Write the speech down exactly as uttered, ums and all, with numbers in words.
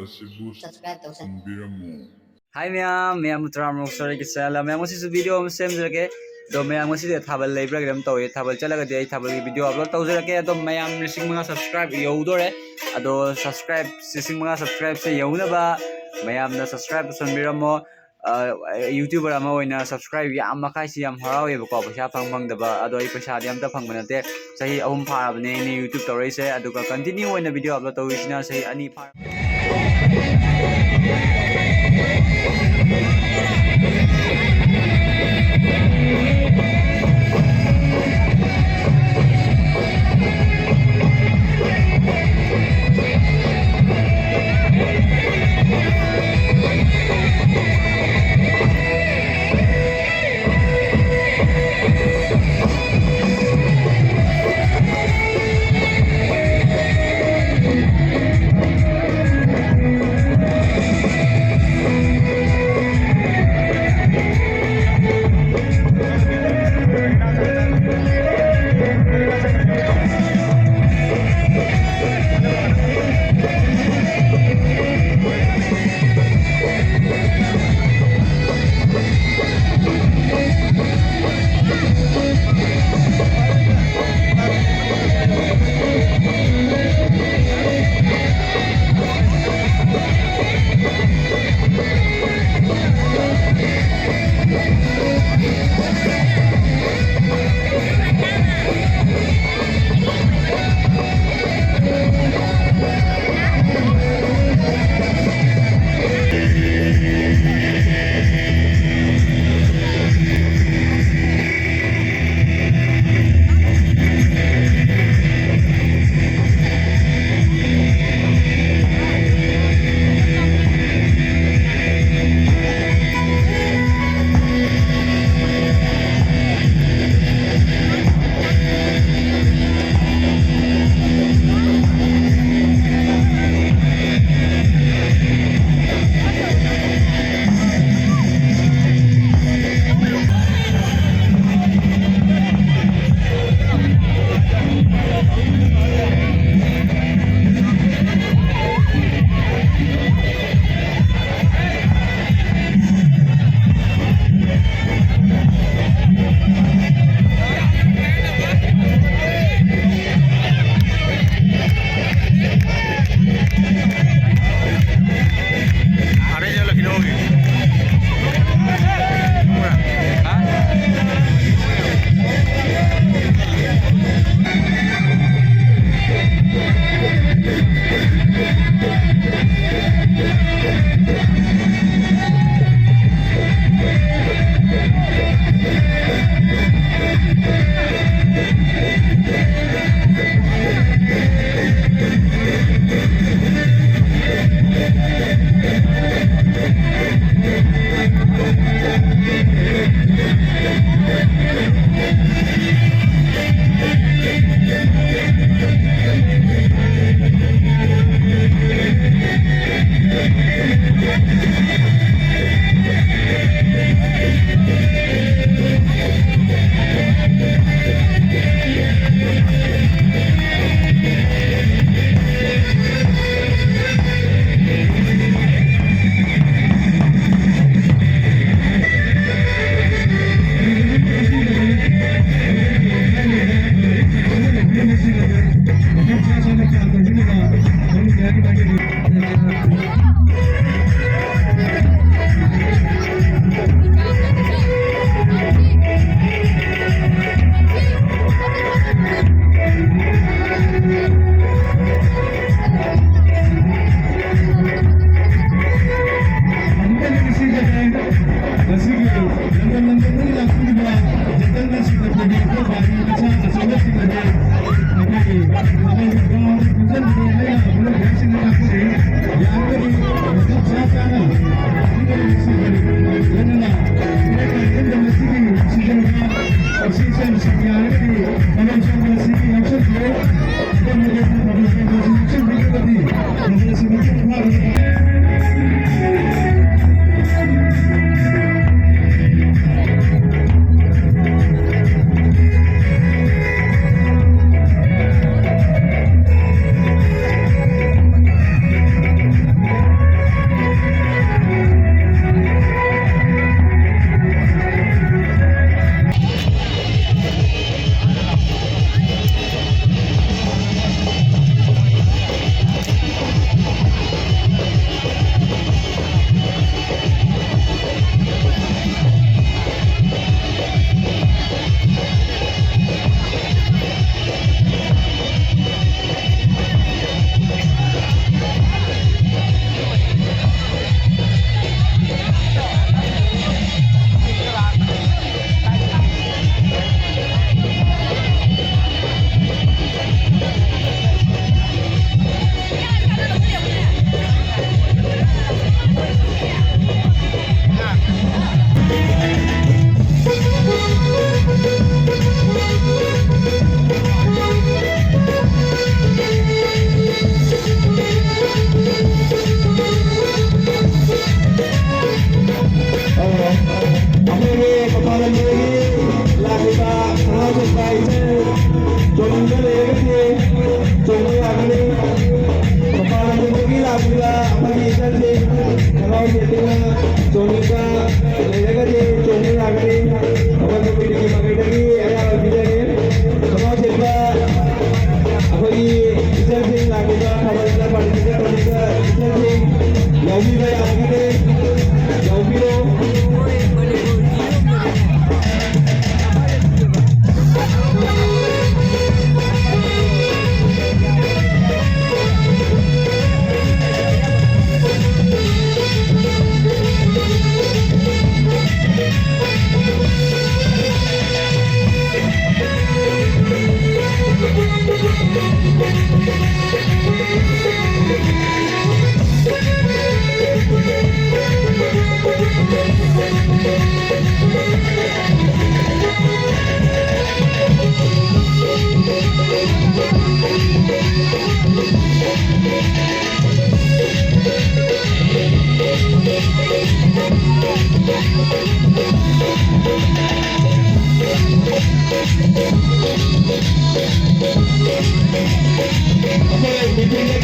Subscribe ꯇꯧꯁꯟꯕꯤꯔꯝꯃꯨ꯫ ꯍꯥꯏ ꯃꯌꯥꯝ, ꯃꯌꯥꯝ ꯇꯔꯥꯃꯔꯨꯛ ꯁꯣꯔꯤꯒꯤ ꯆꯦꯅꯦꯜꯗ ꯃꯌꯥꯝ ꯉꯁꯤꯁꯨ ꯚꯤꯗꯤꯑꯣ ꯑꯃ ꯁꯦꯝꯖꯔꯒꯦ꯫ ꯑꯗꯣ ꯃꯌꯥꯝ ꯉꯁꯤꯗꯤ ꯊꯥꯕꯜ ꯂꯩꯕ꯭ꯔꯥ ꯀꯩꯅꯣꯝ ꯇꯧꯏ꯫ ꯊꯥꯕꯜ ꯆꯠꯂꯒꯗꯤ ꯑꯩ ꯊꯥꯕꯜꯒꯤ ꯚꯤꯗꯤꯑꯣ ꯑꯞꯂꯣꯗ ꯇꯧꯖꯔꯛꯀꯦ꯫ ꯑꯗꯣ ꯃꯌꯥꯝ ꯂꯤꯁꯤꯡ ꯃꯉꯥ ꯁꯕꯁꯀ꯭ꯔꯥꯏꯕ ꯌꯧꯗꯣꯔꯦ꯫ ꯑꯗꯣ ꯁꯕꯁꯀ꯭ꯔꯥꯏꯕ, ꯂꯤꯁꯤꯡ ꯃꯉꯥ ꯁꯕꯁꯀ꯭ꯔꯥꯏꯕꯁꯦ ꯌꯧꯅꯕ ꯃꯌꯥꯝꯅ ꯁꯕꯁꯀ꯭ꯔꯥꯏꯕ ꯇꯧꯁꯟꯕꯤꯔꯝꯃꯣ꯫ ꯑ, ꯌꯨꯇ꯭ꯌꯨꯕꯔ ꯑꯃ ꯑꯣꯏꯅ ꯁꯕꯁꯀ꯭ꯔꯥꯏꯕ ꯌꯥꯝ ꯃꯈꯥꯏꯁꯤ ꯌꯥꯝ ꯍꯔꯥꯎꯋꯦꯕꯀꯣ꯫ ꯄꯩꯁꯥ ꯐꯪ ꯐꯪꯗꯕ, ꯑꯗꯣ ꯑꯩ ꯄꯩꯁꯥꯗꯤ ꯑꯝꯇ ꯐꯪꯕ ꯅꯠꯇꯦ꯫ ꯆꯍꯤ ꯑꯍꯨꯝ ꯐꯥꯔꯕꯅꯦ ꯑꯩꯅ ꯌꯨꯇ꯭ꯌꯨꯕ ꯇꯧꯔꯛꯏꯁꯦ꯫ ꯑꯗꯨꯒ ꯀꯟꯇꯤꯅ꯭ꯌꯨ ꯑꯣꯏꯅ ꯚꯤꯗꯤꯑꯣ ꯑꯞꯂꯣꯗ ꯇꯧꯔꯤꯁꯤꯅ ꯆꯍꯤ ꯑꯅꯤ ꯐꯥꯔꯦ꯫ ꯑꯩꯈꯣꯏꯒꯤ ꯃꯄꯥꯟ ꯂꯝꯗꯒꯤ ꯂꯥꯛꯂꯤꯕ ꯅꯍꯥꯁꯤꯡ ꯏꯆꯦ ꯆꯣꯡꯅꯤꯡꯕ ꯂꯩꯔꯒꯗꯤ ꯆꯣꯡꯕ ꯌꯥꯒꯅꯤ꯫ ꯃꯄꯥꯟ ꯂꯝꯗꯒꯤ ꯂꯥꯛꯂꯤꯕ ꯑꯩꯈꯣꯏꯒꯤ ꯏꯆꯜꯁꯤꯡ ꯈꯣꯡꯒ꯭ꯔꯥꯎ ꯁꯦꯠꯇꯨꯅ ꯆꯣꯡꯅꯤꯡꯕ ꯂꯩꯔꯒꯗꯤ ꯆꯣꯡꯕ ꯌꯥꯒꯅꯤ꯫ ꯑꯩꯈꯣꯏ ꯀꯃꯤꯇꯤꯒꯤ ꯃꯥꯏꯀꯩꯗꯒꯤ ꯑꯌꯥꯕ ꯄꯤꯖꯔꯤ꯫ ꯈꯣꯡꯒ꯭ꯔꯥꯎ ꯁꯦꯠꯄ ꯑꯩꯈꯣꯏꯒꯤ ꯏꯆꯜꯁꯤꯡ ꯂꯥꯛꯂꯤꯕ ꯊꯥꯕꯜꯗ participate ꯇꯧꯅꯤꯡꯕ ꯏꯆꯜꯁꯤꯡ ꯌꯥꯎꯕꯤꯕ ꯌꯥꯔꯒꯗꯤ ꯌꯥꯎꯕꯤꯔꯣ꯫ ꯑꯩꯈꯣꯏ ꯃꯤꯄꯨꯝꯅ